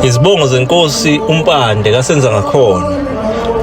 Izibongo zenkosi uMpande kaSenzangakhona.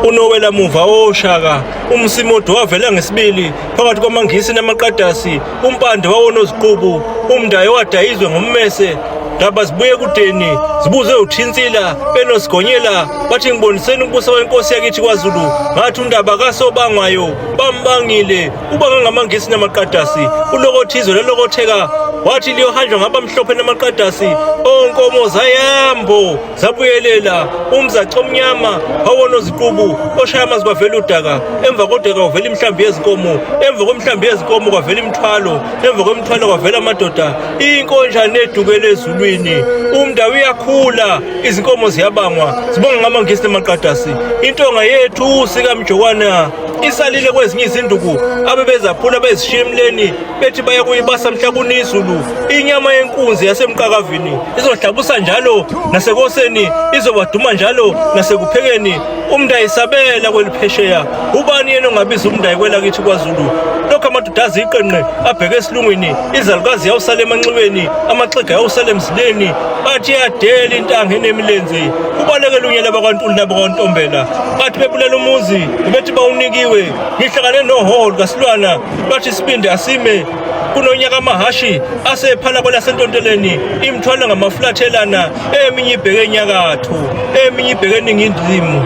UNowela muva oshaka uMsimodo wavela ngesibili phakathi kwamaNgisi namaqadasi uMpande wawonoziqubu uMndayi wadayizwe ngommese ndaba zibuye kudeni zibuze uthinsila benosigonyela bathi ngiboniseni ukubusa kwenkosi yakithi kwaZulu ngathi undaba kasobangwayo bambangile uba ngamangisi namaqadasi ulokothizwe lalokotheka wathi liyohanjwa ngabamhlophe namaqadasi onkomo zayambo zabuyelela umzaca omnyama wawona oziqubu oshaya amanzi kwavela udaka emva kodaka kwavela imihlambi yezinkomo emva kwemihlambi yezinkomo kwavela imithwalo emva kwemithwalo kwavela amadoda inkonjane edukele ezulwini umndawo uyakhula izinkomo ziyabangwa zibonga ngamangisi namaqadasi intonga yethu sikamjokwana isalile kwezinye izinduku abebezaphula bezishiya emleni bethi baya kuyibasa mhla kunizulu inyama yenkunzi yasemqakavini izohlabusa njalo nasekoseni izobaduma njalo nasekuphekeni umndayi sabela kweliphesheya ubani yena ongabiza umndayi kwelakithi kwazulu lokhu amadoda aziqenqe abheke esilungwini izalukazi yawusala emanxiweni amaxhega yawusala emzileni bathi yadela intanga enemilenze kubalekela unyela bakwantuli nabakwantombela bathi bebulela umuzi bethi bawunikiwe ngihlangane nohoho lukasilwana bathi isibindi asime kunonyaka amahashi asephala kwelasentonteleni imithwalo ngamaflathelana eminye ibheke enyakatho eminye ibheke eningizimu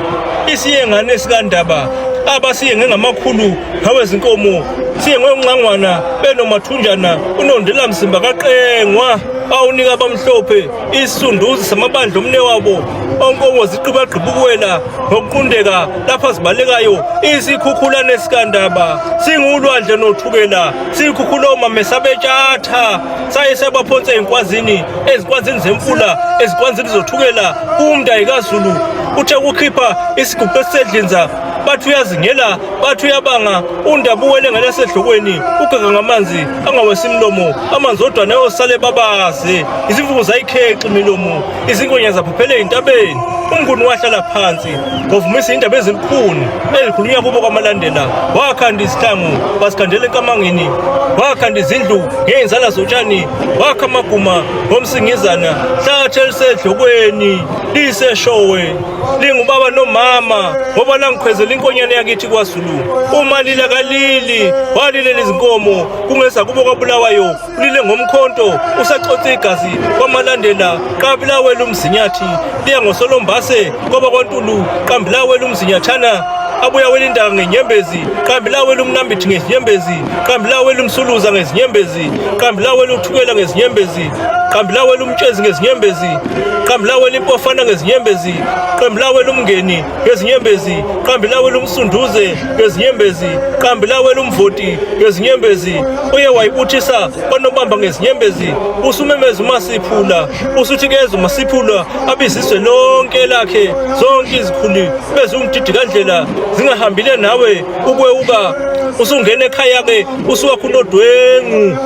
isiyengane esikandaba abasiyenge ngamakhulu ngawezinkomo siye ngongxangwana benomathunjana unondela mzimba kaqengwa awunika abamhlophe isunduzi samabandla omne wabo onkomo ziqibagqiba ukuwela ngokuqundeka lapha zibalekayo isikhukhula nesikandaba singulwandle nothukela sikhukhula omame sabetshatha saye sabaphonsa ezinkwazini ezinkwazini zemfula ezinkwazini zothukela umndayi kaZulu uthe ukukhipha isigubhu esisedlinza bathi uyazingela bathi uyabanga undaba uwele ngelasedlokweni ugega ngamanzi angawesimlomo amanzi odwa nayosale babaze izimvubu zayikhexa imilomo izinkonya zaphuphela ey'ntabeni umnguni wahlala phansi wavumisa iy'ndaba ezilukhuni ezikhulunywa kubo kwamalandela wakhanda izihlangu basikhandela enkamangeni wakhanda izindlu ngey'nzala zotshani wakha amaguma ngomsingizana hlathe elisedlokweni liseshowe lingubaba nomama ngoba langikhwezela inkonyane yakithi kwaZulu uma lila kalili walilela izinkomo kungeza kubo kwabulawayo ulile ngomkhonto usacotsa igazi kwamalandela qabilawela umzinyathi liya ngosolombase kwaba kwantulu qambilawela umzinyathana abuya wela indaba ngenyembezi qambilawela umnambithi ngezinyembezi qambilawela umsuluza ngezinyembezi qambilawela uthukela ngezinyembezi qambilawela umtshezi ngezinyembezi qambilawela impofana ngezinyembezi qambilawela umngeni ngezinyembezi qambilawela umsunduze ngezinyembezi qambilawela umvoti ngezinyembezi uye wayibuthisa onobamba ngezinyembezi usumemeza umasiphula usuthi keza umasiphula abiziswe lonke lakhe zonke izikhulu bezungididi kandlela zingahambile nawe ukwewuka usungena ekhaya ke usuwakha unodwengu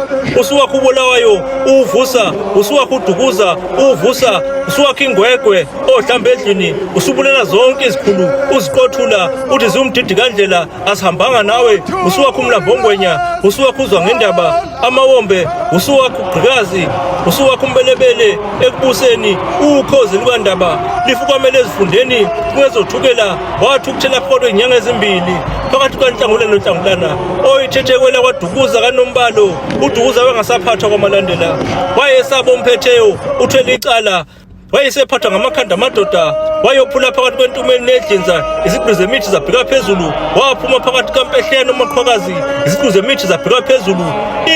usuwakha ubulawayo uvusa usuwakha udukuza uvusa usuwakha ingwegwe ohlamba endlini usubulela zonke izikhulu uziqothula uthi ziwumdidi kandlela asihambanga nawe usuwakha umlambongwenya usuwakha uzwa ngendaba amawombe usuwakha ugqikazi usuwakha umbelebele ekubuseni ukhozi lukandaba lifukamele ezifundeni kungezothukela wathukuthela phakathi kwezinyanga ezimbili phakathi kukanhlangulana nohlangulana oyithethe kwela kwadukuza kanombalo udukuza wengasaphathwa kwamalandela wayesaba omphetheyo uthwele icala wayesephathwa ngamakhanda amadoda wayophula phakathi kwentumeni nedlinza iziqu zemithi zabheka phezulu waphuma phakathi kampehleni umaqhwakazi iziqu zemithi zabheka phezulu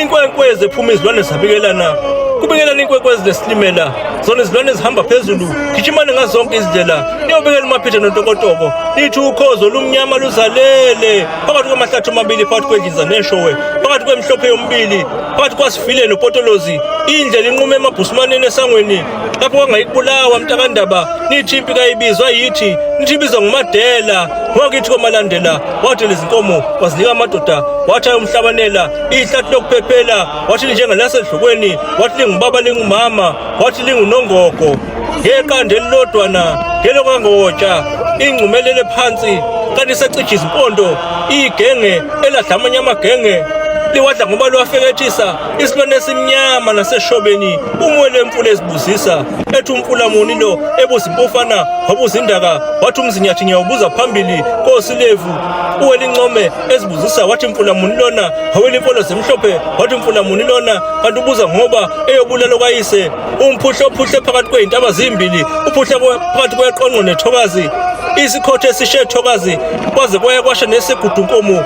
inkwenkwezi ephuma izilwane zabikelana kubikelana inkwenkwezi nesilimela zona izilwane ezihamba phezulu gijimane ngazonke izindlela niyobikela umaphitha nontokotoko nithi ukhozi olumnyama luzalele phakathi kwamahlathi amabili phakathi kwendlinza neshowe phakathi kwemhlophe yomibili phakathi kwasifile nopotolozi indlela inqume emabhusumaneni esangweni lapho kwangayikubulawa mntakandaba nithi impi kayibizwa yithi nithi ibizwa ngumadela ngokithi komalandela wathi lezinkomo wazinika amadoda wathi ayomhlabanela ihlathi lokuphephela wathi linjengelasedlokweni wathi lingubaba lingumama wathi lingunongogo ngeqanda elilodwana ngelokwangotsha ingcumelele phansi kanti secija izimpondo igenge eladla amanye amagenge Liwadla ngoba liwafekethisa isilwane esimnyama naseshobeni umwele emfula ezibuzisa ethi umfula muni lo ebuza impofana wabuza indaka wathi umzinyathi ngiyawubuza phambili kosilevu uwela income ezibuzisa wathi mfula muni lona wawela imfolo zemhlophe wathi mfula muni lona kanti ubuza ngoba eyobulala kayise umphuhle ophuhle phakathi kwey'ntaba zimbili uphuhle phakathi kweqonqo nethokazi isikhothe esishe ethokazi kwaze kwaya kwasha nesigudunkomo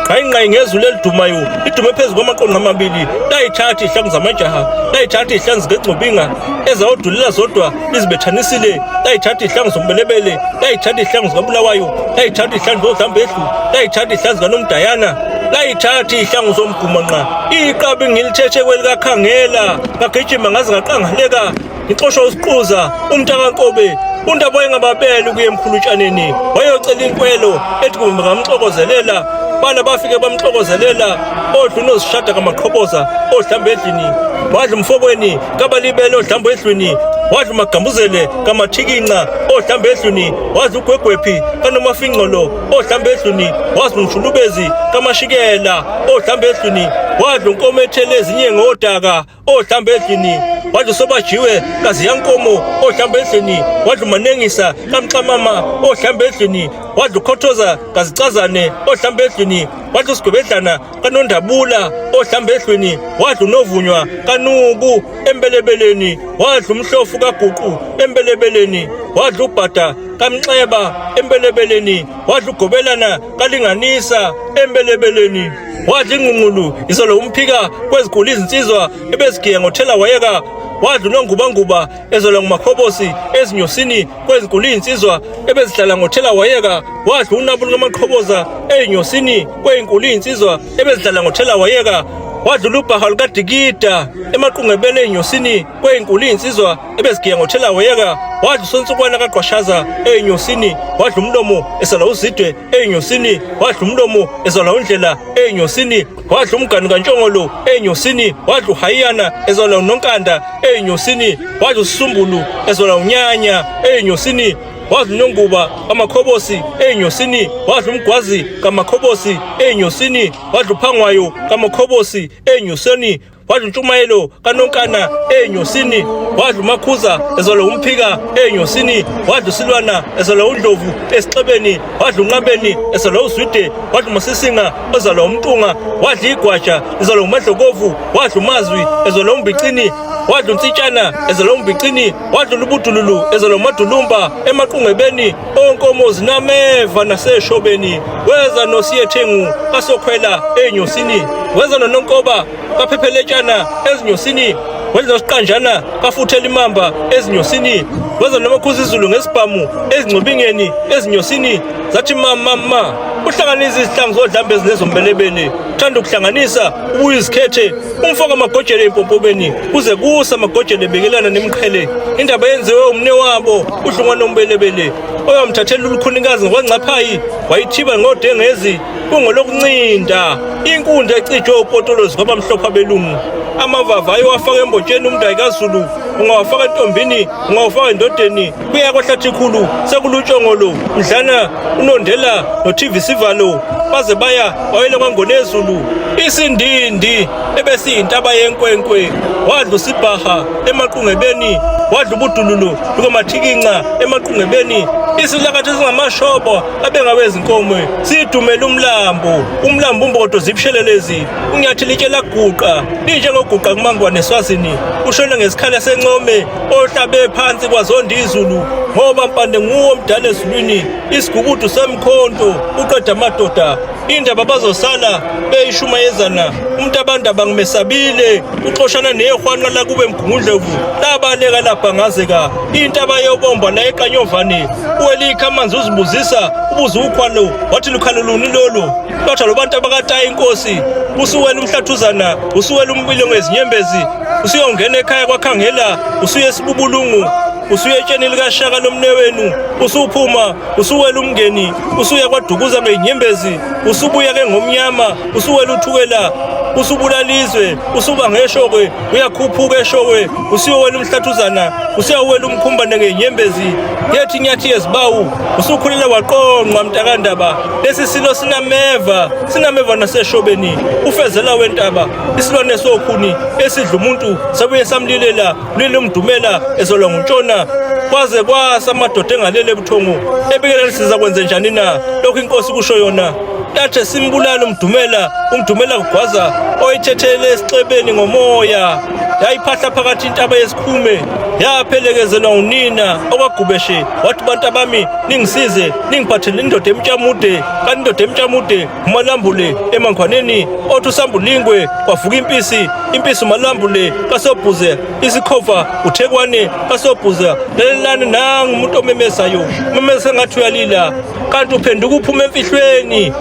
ngqayingqayi ngezulu elidumayo lidume phezu kwamaqonqo amabili layithatha iy'hlangu zamajaha layithatha iy'hlangu zikengcobinga ezawudulela zodwa lizibethanisile layithatha iy'hlangu zombelebele layithatha iy'hlangu zikabulawayo layithatha iy'hlangu zodlambedlu layithatha iy'hlangu zikanomdayana layithatha iy'hlangu zomguma nqa iqabi ngilithethe kwelikakhangela ngagijima ngaze ngaqangaleka ngixoshwa usiquza umntakankobe uNdaba wayengababele ukuya emkhulutshaneni wayocela inkwelo ethi kumbe bangamxokozelela bana bafike bamxokozelela odla unozishada kamaqhoboza odlamba endlini wadla umfokweni kabalibele odlamba endlini wadla umagambuzele kamathikinca odlamba endlini wadla ugwegwephi kanomafingqolo odlamba endlini wadla umshulubezi kamashikela odlamba endlini wadla unkomethele ezinye ngodaka ohlamba endlini wadla usobajiwe kaziyankomo ohlamba endlini wadla umanengisa kamxamama ohlamba endlini wadla ukhothoza kazicazane ohlamba endlini wadla usigwebedlana kanondabula ohlamba endlini wadla unovunywa kanuku embelebeleni wadla umhlofu kaguqu embelebeleni wadla ubhada kamxeba embelebeleni wadla ugobelana kalinganisa embelebeleni wadla ingqungqulu izolo umphika kwezigula izinsizwa ebezigiya ngothela wayeka wadla unongubanguba ezolwa ngumakhobosi ezinyosini kwezigula izinsizwa ebezihlala ngothela wayeka wadla unabu lukamaqhoboza ezinyosini kwezinkulu izinsizwa ebezihlala ngothela wayeka wadla ulubhaha lukadikida emaqungebeni ezinyosini kwezinkulu izinsizwa ebezigiya ngothela wayeka wadla usonsukwana kagqwashaza ezinyosini wadla umlomo esala uzidwe ezinyosini wadla umlomo ezalwa undlela ezinyosini wadla umganu kantshongolo ezinyosini wadla uhayiyana ezalwa unonkanda ezinyosini wadla usisumbulu ezalwa unyanya ezinyosini wadla unonguba kamakhobosi ezinyosini wadla umgwazi kamakhobosi ezinyosini wadla uphangwayo kamakhobosi ezinyosini wadla untshumayelo kanonkana enyosini wadla umakhuza ezalwa umphika enyosini wadla usilwana ezalwa undlovu esixebeni wadla unqabeni ezalwa uzwide wadla umasisinga ezalwa umntunga wadla igwaja ezalwa umadlokovu wadla umazwi ezalwa umbicini wadla unsitshana ezalwa umbicini wadla ulubudululu ezalwa umadulumba emaqungebeni onkomo zinameva naseshobeni weza nosiyethengu kasokhwela enyosini weza nononkoba kaphepheletshana ezinyosini wenza nosiqanjana kafuthela imamba ezinyosini wenza nomakhuza izulu ngesibhamu ezingcobingeni ezinyosini zathi ma ma ma uhlanganisa izihlangu zodlambe ezinezombelebele uthanda ukuhlanganisa ubuye izikhethe umfaka amagojele empompomeni kuze kusa amagojele ebekelana nemiqhele indaba yenziwe umne wabo uhlungwana ombelebele oyamthathela ulukhunikazi ngokwangcaphayi wayithiba ngodengezi Kungolokuncinda inkundla ecijwe upotolozi kwabamhlophe abelungu. Amavava ayewafaka embotsheni umndayi kaZulu, ungawafaka entombini, ungawufaka endodeni, kuya kwaHlathikhulu sekulutshongolo, mdlana unondela noTV Sivalo baze baya wayele kwaNgonezulu. Isindindi ebesiyintaba yenkwenkwe wadla usibhaha emaqungebeni wadla ubudululu lukamathikinca emaqungebeni isilakathi esingamashobo abengawezinkomo sidumela umlambo umlambo umbokodo zibushelelezi unyathi litshe laguqa linjengoguqa kumangwane eswazini ushone ngesikhala sencome ohlabe phansi kwazonda izulu ngoba mpande nguwo omdala ezulwini isigubudu semkhonto uqeda amadoda indaba bazosala beyishumayezana umuntu abantu abangimesabile uxoshana nehwanqa lakube mgungundlovu labaleka labhangazeka intaba yobomba la eqanyovane uwelikha amanzi uzibuzisa ubuze ukhwalo wathi lukhalo luni lolu lotha lobantu abakatayi inkosi usuwela umhlathuzana usuwela umbilo ngezinyembezi usuyongena ekhaya kwakhangela usuye esibubulungu usuye etsheni likashaka lomnewenu usuphuma usuwela umngeni usuya kwadukuza ngezinyembezi usubuya ke ngomnyama usuwela uthukela Usubulala izwe, usuba ngeshokwe, uyakhuphuka eshokwe, usuyowela umhlathuzana, usuyawela umkhumbane ngenyembezi. Yethi inyathi yezibawu, usukhulele waqonqwa mntakandaba. Lesi silo sinameva, sinameva naseshobeni. Ufezela wentaba, isilwane sokhuni esidla umuntu sabuye samlilela lile umdumela ezolwa nguntshona kwaze kwasa amadoda engalele ebuthongo ebikela siza kwenze njani na lokhu inkosi kusho yona lathe simbulala umdumela umdumela kugwaza oyithethele esixebeni ngomoya yayiphahla phakathi intaba yesikhume yaphelekezelwa unina okwagubeshe wathi bantu abami ningisize ningiphathele indoda emtshamude kanti indoda emtshamude umalambule emankhwaneni othi usambulingwe kwavuka impisi impisi umalambule kasobhuze isikhova uthekwane kasobhuze lalelani nangu umuntu omemezayo umemeza sengathi uyalila kanti uphenduka uphuma emfihlweni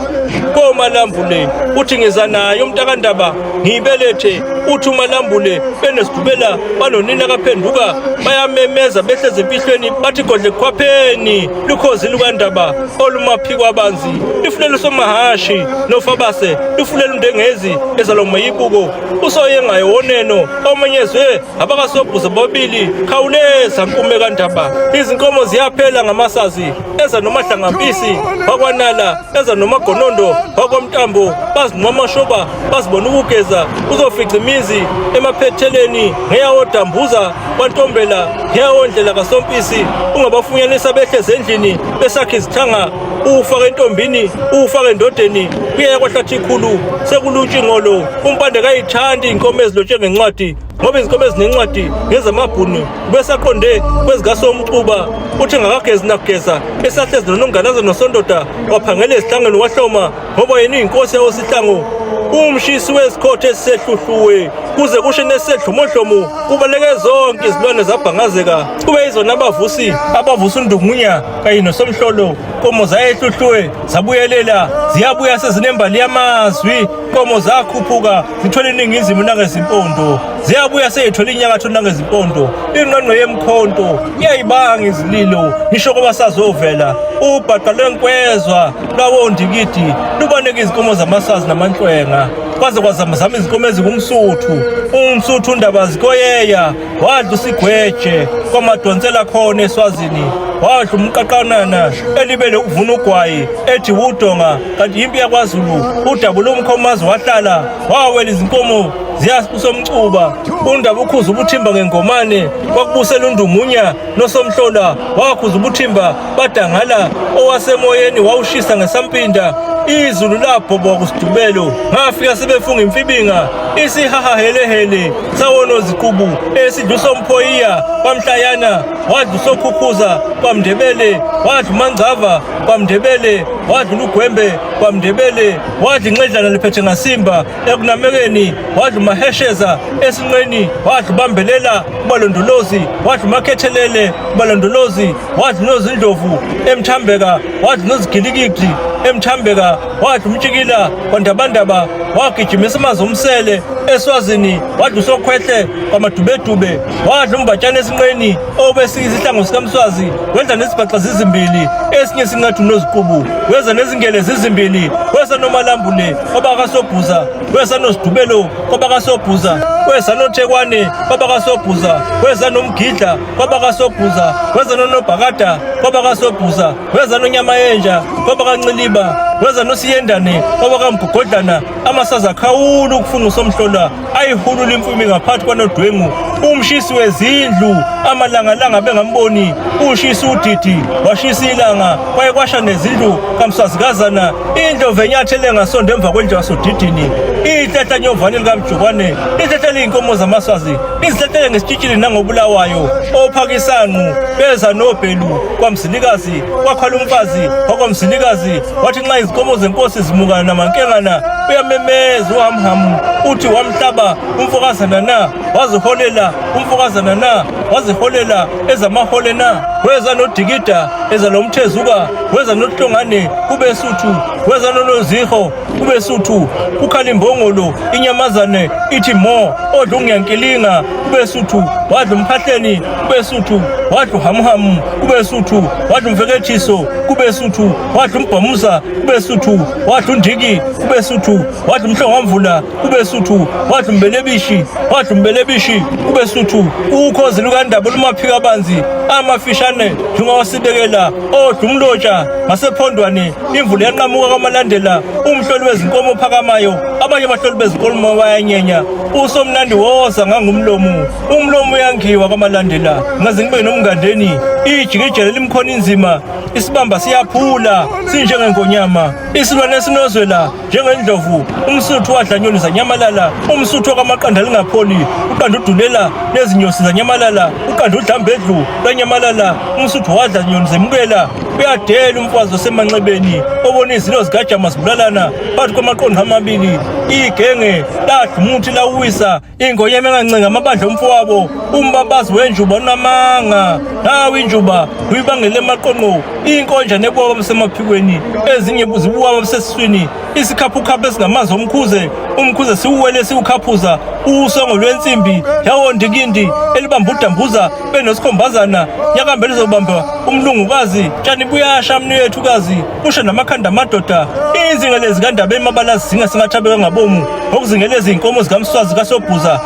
komalambule uthi ngiza naye umntakandaba ngiyibelethe uthi umalambule benesidubela banonina kaphenduka bayamemeza behlezi emfihlweni bathi godle khwapheni lukhozi lukandaba olumaphiko abanzi lifulela usomahashi nofabase lifulela undengezi ezalwa ngumayibuko usoyengayo woneno omenyezwe abakasobhuza bobabili khawuleza nkume kandaba izinkomo ziyaphela ngamasazi eza nomahlangampisi wakwanala eza nomagonondo wakwamntambo bazinqwa amashoba bazibona ukugeza uzofica imizi emaphetheleni ngeyawodambuza kwantombela ngeyawondlela kasompisi ungabafunyanisa behlezi endlini besakha izithanga uwufake entombini uwufake endodeni kuye kwahlathi ikhulu sekulutshingolo umpande kayithandi inkomo ezilotshe ngencwadi ngoba izinkomo ezinencwadi ngezamabhunu ubesaqonde kwezikasomxuba uthi ngakagezi nakugeza esahlezi nonongalaza nosondoda waphangela ezihlangeni wahloma ngoba yena uyinkosi yawosihlangu umshisi wesikhotha esisehluhluwe kuze kushe nesedlomodlomo kubaleke zonke izilwane zabhangazeka kube yizona abavusi abavusa undungunya kanye nosomhlolo nkomo zayehluhluwe zabuyelela ziyabuya sezinembali yamazwi nkomo zakhuphuka zithwele iningizimu nangezimpondo ziyabuya seyithwele inyakatho nangezimpondo ingqongqo yemkhonto iyayibanga izililo ngisho kuba sazovela ubhaqa lwenkwezwa lwawondikidi lubaneka izinkomo zamasazi namanhlwenga kwaze kwazamazama izinkomo ezikumsuthu umsuthu undaba zikoyeya wadla usigweje kwamadonsela khona eswazini wadla umqaqanana elibele ukuvuna ugwayi ethi wudonga kanti yimpi yakwazulu udabula umkhomazi wahlala wawela izinkomo ziyasomcuba undaba ukhuza ubuthimba ngengomane kwakubusela undumunya nosomhlola wakhuza ubuthimba badangala owasemoyeni wawushisa ngesampinda izulu labhoboka kusidubelo ngafika sebefunga imfibinga isihahahelehele sawonoziqubu esidla usomphoyiya kwamhlayana wadla usokhukhuza kwamndebele wadla umangcava kwamndebele wadla ulugwembe kwamndebele wadla inxedlana liphethe ngasimba ekunamekeni wadla umahesheza esinqeni wadla ubambelela kubalondolozi wadla umakhethelele kubalondolozi wadla unozindlovu emthambeka wadla unozigilikidi emthambeka wadla umtshikila kwandabandaba wagijimisa amanzi omsele eswazini wadla usokhwehle kwamadubedube wadla umbatshana esinqeni obesika isihlangu sikamswazi wedla nezibhaxa zizimbili esinye sinqathu noziqubu weza nezingele zizimbili weza nomalambule kwabakasobhuza weza nosidubelo kwabakasobhuza weza nothekwane kwabakasobhuza weza nomgidla kwabakasobhuza weza nonobhakada kwabakasobhuza weza nonyama yenja kwabakanciliba weza nosiyendane kwabakamgogodlana amasaza akhawula ukufuna usomhlola ayihulula imfumi ngaphathi kwanodwengu umshisi wezindlu amalangalanga bengamboni ushisa udidi washisa ilanga kwaye kwasha nezindlu kamsazikazana indlovu enyathele ngasonto emva kwendlu yasodidini ihlahla nyovane likamjukwane lihlahla liyinkomo zamaswazi lizihlahlele ngesitshitshili nangobulawayo ophakisanqu beza nobhelu kwamzilikazi kwakhala umfazi wakwamzilikazi wathi nxa izinkomo zenkosi zimukana namankengana uyamemeza uhamhamu uthi wamhlaba umfokazana na waziholela umfokazana na Waziholela ezamahole na? Weza noDikida eza noMthezuka, weza noHlongane kubeSuthu, weza noNoziho kubeSuthu, kukhala imbongolo inyamazane ithi mo odla ungiyankilinga kubeSuthu, wadla uMphahleni kubeSuthu, wadla uHamuhamu kubeSuthu, wadla uMfekethiso kubeSuthu, wadla uMbhamuza kubeSuthu, wadla uNdiki kubeSuthu, wadla uMhlongwamvula kubeSuthu, wadla uMbelebishi, wadla uMbelebishi kubeSuthu. Ukhozi lukaNdaba lumaphika abanzi amafishane njengowasibekela odla umlotsha ngasephondwane imvula yanqamuka kwamalandela umhloli wezinkomo ophakamayo abanye abahloli bezinkomo bayanyenya usomnandi woza ngangumlomo umlomo uyangiwa kwamalandela ngaze ngibe nomngandeni ijikijele limkhona inzima isibamba siyaphula sinjengengonyama isilwane esinozwela njengendlovu umsuthu wadla nyoni zanyamalala umsuthu wakwamaqanda lingapholi uqanda udulela nezinyosi zanyamalala uqanda udlambedlu lwanyamalala umsuthu wadla nyoni zemukela uyadela umfazi osemanxebeni obona izilo zikajama zibulalana phakathi kwamaqondo amabili igenge ladla umuthi lawuwisa ingonyama engancenga amabandla omfowabo umbabazi wenjuba unamanga nawe injuba uyibangele emaqonqo inkonja nebuwa babusemaphikweni ezinye zibuwa babusesiswini isikhaphukhaphu esingamanzi omkhuze umkhuze siwuwele siwukhaphuza usongo lwensimbi yawondikindi elibamba udambuza benosikhombazana nyakambe lizobamba umlungukazi tshani buyasha mnuyethukazi kusho namakhanda amadoda izingelezi kandaba emabala zinga singathabeka ngabomu ngokuzingeleza izinkomo zikaMswazi kaSobhuza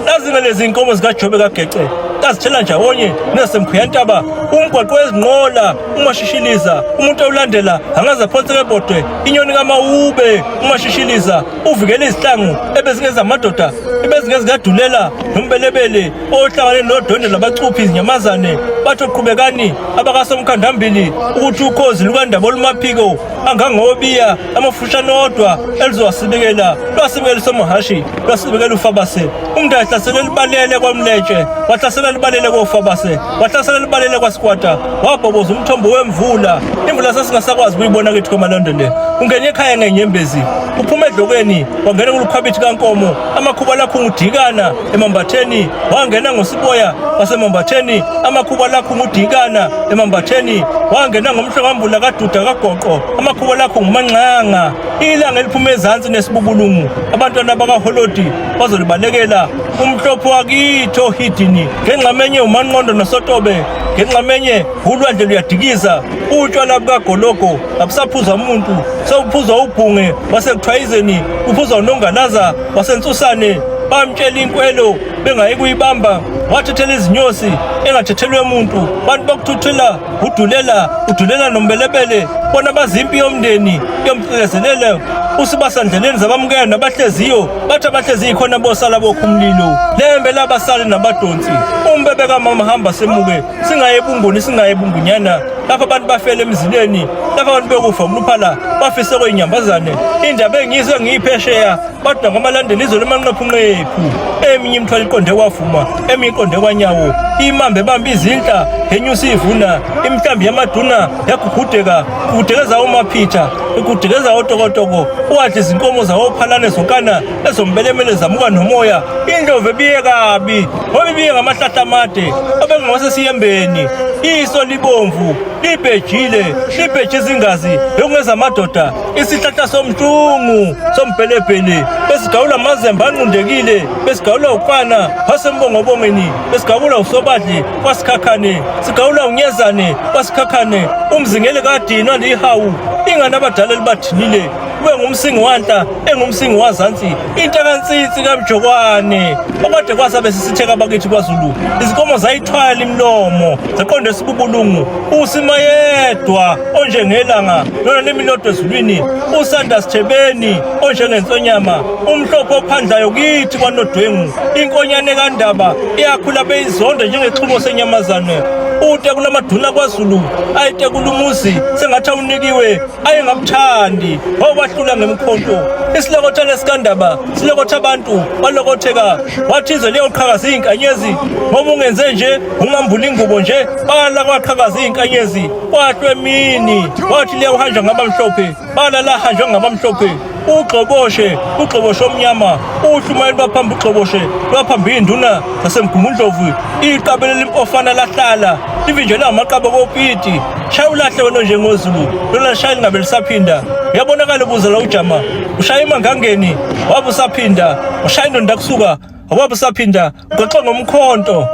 lazingeleza izinkomo zikaJobe kaGece kazithela ndawonye nezasemkhuyantaba umgwaqo wezinqola umashishiliza umuntu ewulandela angaze aphonseke ebodwe inyoni kamawube umashishiliza uvikela izihlangu ebezingezamadoda ebezingezikadulela nombelebele ohlangane nodwendwe labacuphi izinyamazane bathi qhubekani abakasomkhandambili ukuthi ukhozi lukandaba olumaphiko angangobiya amafushane odwa elizowasibekela lwasibekela usomahashi lwasibekela ufabase umuntu ahlasele libalele kwamletshe wahlasela libalele kofabase wahlasela libalele kwasikwata wabhoboza umthombo wemvula imvula sasingasakwazi ukuyibona kithi kwamalondon ungene ekhaya ngenyembezi uphuma edlokweni wangena kulukhwabithi kankomo amakhuba lakhungudikana emambatheni wangena ngosiboya wasemambatheni amakhuba lakho ngudikana emambatheni wangena ngomhlokambula kaduda kagoqo amakhuba lakho ngumanxanga ilanga eliphuma ezansi nesibubulungu abantwana bakaholodi bazolibalekela umhlopho wakithi ohidini ngenxamenye umanqondo nosotobe ngenxamenye ulwandle luyadikiza utshwala bukagologo abusaphuzwa umuntu sewuphuzwa ubhunge wasekuthwayizeni uphuzwa unongalaza wasensusane bamtshela inkwelo bengayi kuyibamba wathethela izinyosi engathethelwe muntu bantu bakuthuthela udulela udulela nombelebele bona bazimpi yomndeni yomcilezelele usibasandleleni zabamukela nabahleziyo bathi abahleziyo khona bosala bokha umlilo lembe labasali nabadonsi umbebe kamama hamba semuke singaye ebunguni singaye ebungunyana lapho abantu bafele emzileni lapho abantu bekufa ukuluphala bafise kweyinyambazane indaba engiyizwe ngiyiphesheya bathi nakwamalandela izwe lemanqephunqephu eminye imithwalo iqonde kwavuma eminye iqonde kwanyawo imambe ebamba izinhla yenyusa ivuna imihlambi yamaduna yagugudeka kugudekeza omaphitha ikudekeza otokotoko uwadla izinkomo zawophalane zonkana ezombelemele zamuka nomoya indlovu ebiye kabi ngoba ibiye ngamahlahla amade obekungawasesiyembeni iso libomvu libhejile libheje izingazi bekungezamadoda isihlahla somhlungu sombhelebhele besigawula amazembe anqundekile besigawula ukwana wasembongobongeni besigawula usobadli kwasikhakhane sigawula unyezane kwasikhakhane umzingeli kadinwa lihawu ingane abadala elibathinile kube ngumsingi wanhla engumsingi wazansi intakantsitsi kamjokwane okade kwasabe sisitheka bakithi kwaZulu izinkomo zayithwala imilomo zaqonda esibubulungu usima yedwa onjengelanga lona limilodwa ezulwini usanda sithebeni onjengensonyama umhlophe ophandlayo kithi kwanodwengu inkonyane kandaba iyakhula beyizonda njengexhumo senyamazane utekula amaduna kwaZulu ayitekula umuzi sengathi awunikiwe ayengakuthandi wabahlula ngemkhonto isilokothane sikandaba silokotha abantu balokotheka wathi izwe liyoqhakaza iy'nkanyezi ngoba ungenze nje ungambula ingubo nje bala kwaqhakaza iy'nkanyezi kwahlwe emini wathi liyawuhanjwa ngabamhlophe bala lahanjwa ngabamhlophe Ugxoboshe, ugxoboshe omnyama, uhlumayeli lwaphambi ugxoboshe lwaphambi induna zaseMgungundlovu, iqabele limpofana lahlala livinjelwe amaqaba kopiti. Shaya ulahle wena njengozulu, lona shaya lingabe lisaphinda. Uyabonakala ubuza la ujama, ushaya emangangeni, wabe usaphinda, ushaya indonda kusuka, wabe usaphinda. Ugaxwe ngomkhonto.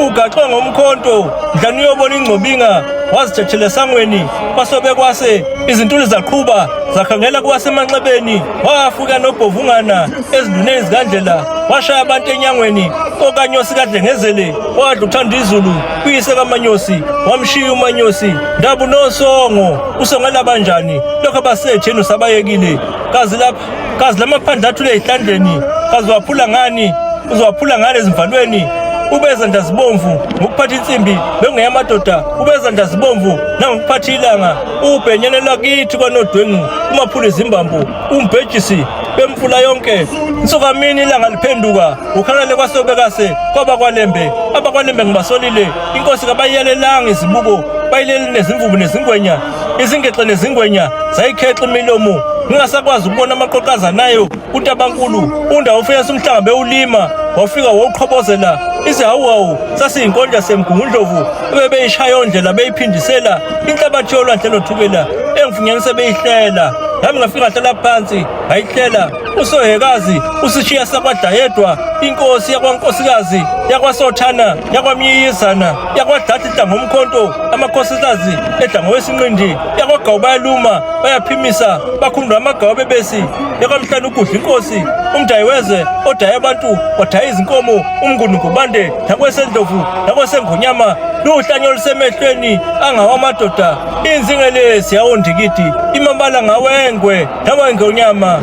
Ugaxwe ngomkhonto mhlawumbe uyobona ingcobinga wazithethela esangweni kwasobe kwase izintuli zaqhuba zakhangela kuwasemanxebeni wafika nobhovungana ezinduneni zikandlela washaya abantu enyangweni kokanyosi kadlengezele wadla uthanda izulu uyise kamanyosi wamshiya umanyosi ndabu nosongo usongela banjani lokho abasetheni usabayekile kazi lapha Kazi lamaphandle athule ezihlandleni, kazi waphula ngani? Uzowaphula ngani ezimvalweni? Ubezandla zibomvu ngokuphatha insimbi bengeyamadoda, ubezandla zibomvu nangokuphatha ilanga. Ubhenyane lwakithi kwanodwengu, umaphula izimbambo, umbhejisi bemfula yonke. Nsukamini ilanga liphenduka, ukhalale kwasobekase kwabakwalembe. Abakwalembe ngibasolile, inkosi kabayiyalelanga izibuko, bayilele nezimvubu nezingwenya. Izingexe nezingwenya zayikhexa imilomo ngingasakwazi ukubona amaqoqazanayo kuntabankulu undawo ufika umhlanga bewulima wafika wawuqhobozela isihawuhawu sasiyinkondla semgungundlovu ebebeyishaya ondlela beyiphindisela inhlabathi yolwandle nothukela engifunyanise beyihlela nami ngafika ngahlala phansi ngayihlela usohekazi usishiya sakwadla yedwa inkosi yakwankosikazi yakwasothana yakwamyiyizana yakwadladla ngomkhonto amakhosikazi edla ngowesinqindi yakwagawu bayaluma bayaphimisa bakhundwa amagawu abebesi yakwamhlana ugudla inkosi umdayi wezwe odaye abantu wadaya izinkomo umnguni ngubande nakwesendlovu nakwesengonyama luhlanya olusemehlweni angawamadoda inzingelezi yawondikidi imabala ngawengwe nawengonyama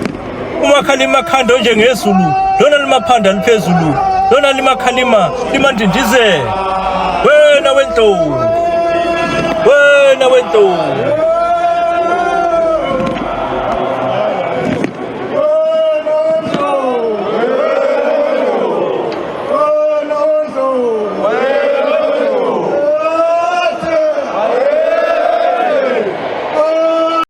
umakhalima khanda onjengezulu lona limaphanda liphezulu lona limakhalima limandindize wena wendlovu wena wendlovu.